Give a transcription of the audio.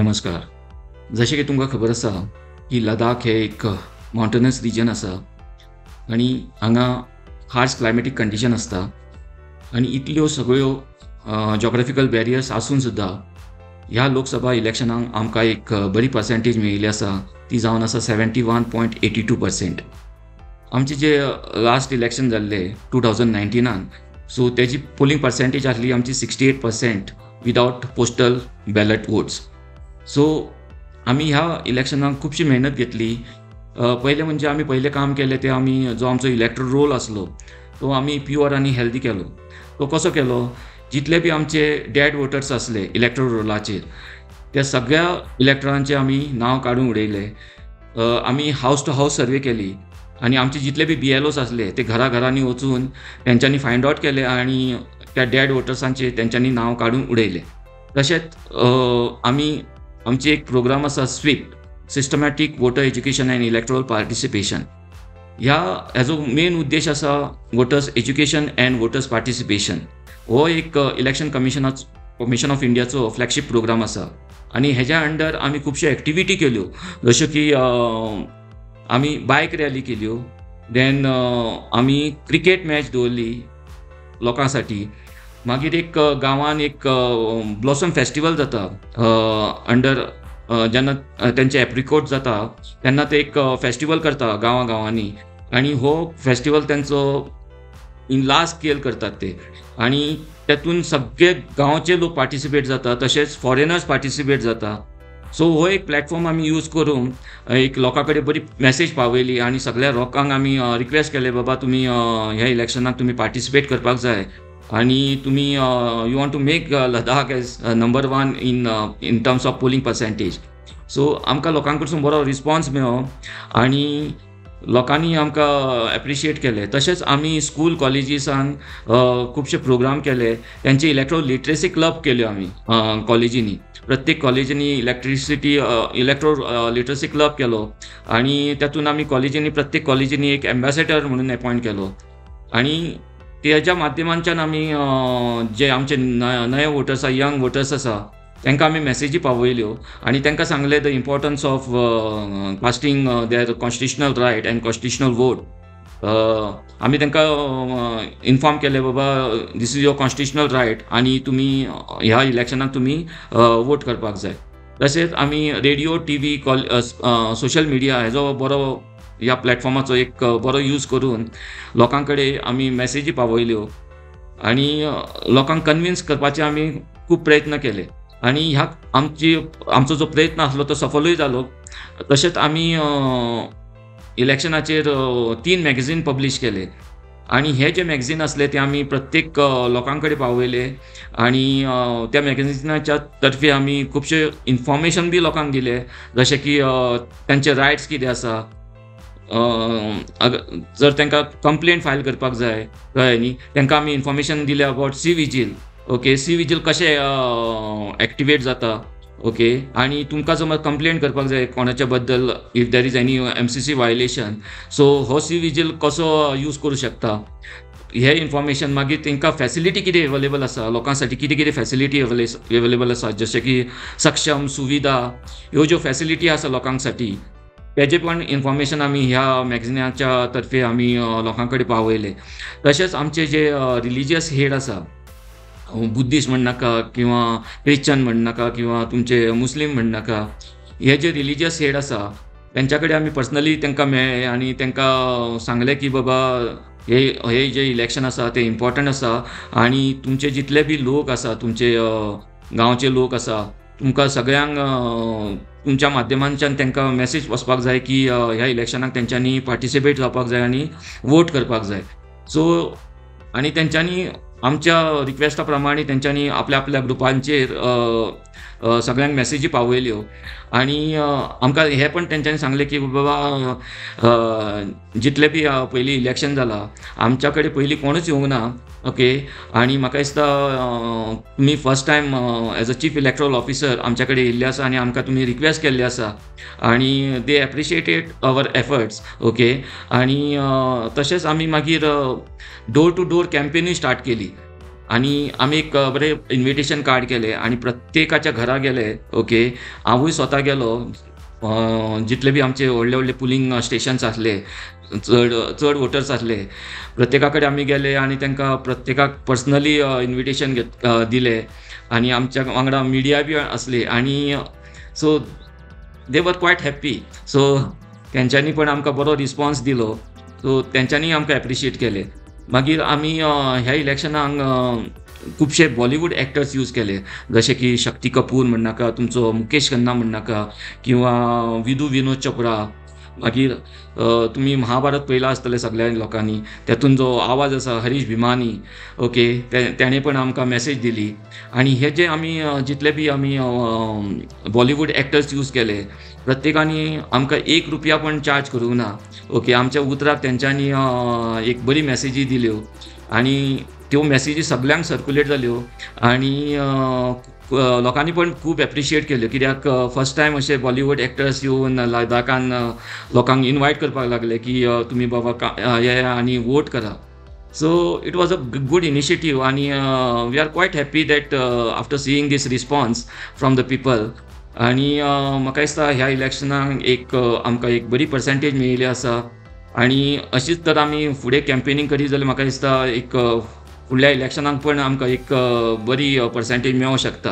नमस्कार. जशें की तुमकां खबर आसा की लडाख हें एक मावंटेनस रिजन आसा आनी हांगा हार्श क्लायमेटीक कंडीशन आसता आनी इतल्यो सगळ्यो जॉग्राफिकल बॅरियर्स आसून सुद्दां ह्या लोकसभा इलेक्शनाक आमकां एक बरी पर्सेंटेज मेळिल्ली आसा, ती जावन आसा 71.82%. आमचे जे लास्ट इलेक्शन जाल्ले 2019, सो तेजी पोलिंग पर्सेंटेज आसली आमची 68% without postal ballot votes. So आमी ह्या इलेक्शनाक खुबशी मेहनत घेतली. पयलें म्हणजे आमी पयलें काम केलें तें आमी जो आमचो इलेक्ट्रल रोल आसलो तो आमी प्युअर आनी हेल्दी केलो. तो कसो केलो, जितले बी आमचे डेड वोटर्स आसले इलेक्ट्रल रोलाचेर त्या सगळ्या इलेक्टरांचे आमी नांव काडून उडयले. आमी हावस टू हावस सर्वे केली आनी आमचे जितले बी BLOs आसले ते घरा घरांनी वचून तेंच्यांनी फायंड आवट केले आनी त्या डेड वोटर्सांचे तेंच्यांनी नांव काडून उडयले. तशेंच आमी आमची एक प्रोग्राम आसा SVEEP, systematic voter education and electoral participation. ह्या हेजो मेन उद्देश आसा voters education and voters participation. हो एक इलेक्शन कमिशन ऑफ इंडियाचो फ्लॅगशीप प्रोग्राम आसा आनी हेज्या अंडर आमी खुबश्यो एक्टिविटी केल्यो, जश्यो की आमी बायक रॅली केल्यो, देन आमी क्रिकेट मॅच दवरली लोकां साठी. मागीर एक गांवान एक ब्लॉसम फेस्टिवल जाता अंडर, जेन्ना तेंचे एप्रिकोट जाता तेन्ना ते एक फेस्टिवल करता गांवां गांवांनी आनी हो फेस्टिवल तेंचो इन लार्ज स्केल करतात ते आनी तेतून सगळे गांवचे लोक पार्टिसिपेट जाता, तशेंच फॉरेनर्स पार्टिसिपेट जाता. सो हो एक प्लॅटफॉर्म आमी यूज करून एक लोकां कडेन बरी मॅसेज पावयली आनी सगळ्या लोकांक आमी रिक्वेस्ट केले, बाबा तुमी ह्या इलेक्शनाक तुमी पार्टिसिपेट करपाक जाय आनी तुमी you want to make Ladakh as number 1 in terms of polling percentage. So आमकां लोकां कडसून बरो रिस्पॉन्स मेळ्ळो आनी लोकांनी आमकां एप्रिशिएट केलें. तशेंच आमी स्कूल कॉलेजीसान खुबशे प्रोग्राम केले, तेंचे इलेक्ट्रो लिटरसी क्लब केल्यो आमी कॉलेजींनी, प्रत्येक कॉलेजींनी इलेक्ट्रो लिटरसी क्लब केलो आनी तातूंत आमी कॉलेजींनी प्रत्येक कॉलेजींनी एक एम्बेसेडर म्हणून एपॉयंट केलो आनी तेज्या माध्यमांच्यान आमी जे आमचे नवे वोटर्स आसा, यंग वोटर्स आसा तांकां आमी मॅसेजी पावयल्यो आनी तांकां सांगलें the importance of casting their constitutional right and constitutional vote. आमी तांकां इन्फॉर्म केलें, बाबा this is your constitutional right आनी तुमी ह्या इलेक्शनाक तुमी वोट करपाक जाय. तशेंच आमी radio, TV, social media हेजो बरो ह्या प्लॅटफॉर्माचो एक बरो यूज करून लोकां कडेन आमी मॅसेजी पावयल्यो आनी लोकांक कन्विन्स करपाचे आमी खूब प्रयत्न केले आनी ह्या आमचो जो प्रयत्न आसलो तो सफलूय जालो. तशेंच आमी इलेक्शनाचेर 3 मॅगझीन पब्लीश केले आनी हे जे मॅगझीन आसले ते आमी प्रत्येक लोकां कडेन पावयले आनी त्या मॅगझिनाच्या तर्फे आमी खुबशे इन्फॉर्मेशन बी लोकांक दिले, जशें की तांचे रायट्स कितें आसा, जर तांकां कंप्लेंट फायल करपाक जाय कळ्ळें न्ही, तांकां आमी इन्फॉर्मेशन दिलें about C vigil. Okay, C vigil कशें एक्टिवेट जाता, ओके, आनी तुमकां समज कंप्लेंट करपाक जाय कोणाच्या बद्दल if there is any MCC violation, so हो सी विजील कसो यूज करूं शकता हे इन्फॉर्मेशन. मागीर तांकां फॅसिलिटी कितें अवेलेबल आसा लोकां साठी, कितें कितें फॅसिलिटी अवेलेबल आसा, जशें की सक्षम सुविधा ह्यो ज्यो फॅसिलिटी आसा लोकां साठी तेजें पण इन्फॉर्मेशन आमी ह्या मॅगझिनाच्या तर्फे आमी लोकां कडेन पावयलें. तशेंच आमचे जे रिलिजियस हेड आसा, बुद्धिस्ट म्हणनाका किंवा क्रिश्चन म्हणनाका किंवा तुमचे मुस्लीम म्हणनाका, हे जे रिलिजियस हेड आसा तेंच्या कडेन आमी पर्सनली तांकां मेळ्ळे आनी तांकां सांगलें की बाबा हे हे जे इलेक्शन आसा ते इम्पॉर्टंट आसा आनी तुमचे जितले बी लोक आसा, तुमचे गांवचे लोक आसा, तुमकां सगळ्यांक तुमच्या माध्यमांच्यान तांकां मॅसेज वचपाक जाय की ह्या इलेक्शनाक तेंच्यांनी पार्टिसिपेट जावपाक जाय आनी वोट करपाक जाय. सो आनी तेंच्यांनी आमच्या रिक्वेस्टा प्रमाणे तेंच्यांनी आपल्या आपल्या ग्रुपांचेर सगळ्यांक मॅसेजी पावयल्यो आनी आमकां हें पण तेंच्यांनी सांगलें की बाबा जितले बी पयलीं इलेक्शन जालां आमच्या कडेन पयलीं कोणूच येवंक ना, ओके, आनी म्हाका दिसता तुमी first time as a chief electoral officer आमच्या कडेन येयल्ले आसा आनी आमकां तुमी रिक्वेस्ट केल्ली आसा आनी they appreciated our efforts, okay. आनी तशेंच आमी मागीर डोर टू डोर कॅम्पेनूय स्टार्ट केली. आनी आमी एक बरें इन्विटेशन कार्ड केलें आनी प्रत्येकाच्या घरा गेले, ओके. हांवूय स्वता गेलो. जितले बी आमचे व्हडले व्हडले पुलींग स्टेशन्स आसले, चड चड वोटर्स आसले, प्रत्येका कडेन आमी गेले आनी तांकां प्रत्येकाक पर्सनली इन्विटेशन दिलें आनी आमच्या वांगडा मिडिया बी आसली आनी so they were quite happy. So तेंच्यांनी पण आमकां बरो रिस्पोन्स दिलो, सो तेंच्यांनी आमकां एप्रिशिएट केलें. मागीर आमी ह्या इलेक्शनाक खुबशे बॉलिवूड एक्टर्स यूज केले, जशे की शक्ती कपूर म्हणनाका, तुमचो मुकेश खन्ना म्हणनाका, किंवा विधू विनोद चोपडा. मागीर तुमी महाभारत पळयलां आसतलें सगळ्या लोकांनी, तेतून जो आवाज आसा हरीश भिमानी, ओके, तेणें पण आमकां मॅसेज दिली. आनी हे जे आमी जितले बी आमी बॉलिवूड एक्टर्स यूज केले, प्रत्येकानी आमकां एक रुपया पण चार्ज करूंक ना, ओके. आमच्या उतराक तेंच्यांनी एक बरी मॅसेजी दिल्यो आनी त्यो मॅसेजी सगल्यांक सर्कुलेट जाल्यो आनी लोकांनी पण खूब एप्रिशिएट केल्यो, कित्याक फर्स्ट टायम अशे बॉलिवूड एक्टर्स येवन लडाखान लोकांक इनवायट करपाक लागले की तुमी बाबा येया आनी वोट करा. So it was a good initiative आनी we are quite happy that after seeing this response from the people. आनी म्हाका दिसता ह्या इलेक्शनाक एक आमकां एक बरी पर्सेंटेज मेळिल्ली आसा आनी अशीच तर आमी फुडें कॅम्पेनींग करीत जाल्यार म्हाका दिसता एक फुडल्या इलेक्शनाक पण आमकां एक बरी पर्सेंटेज मेळोंक शकता.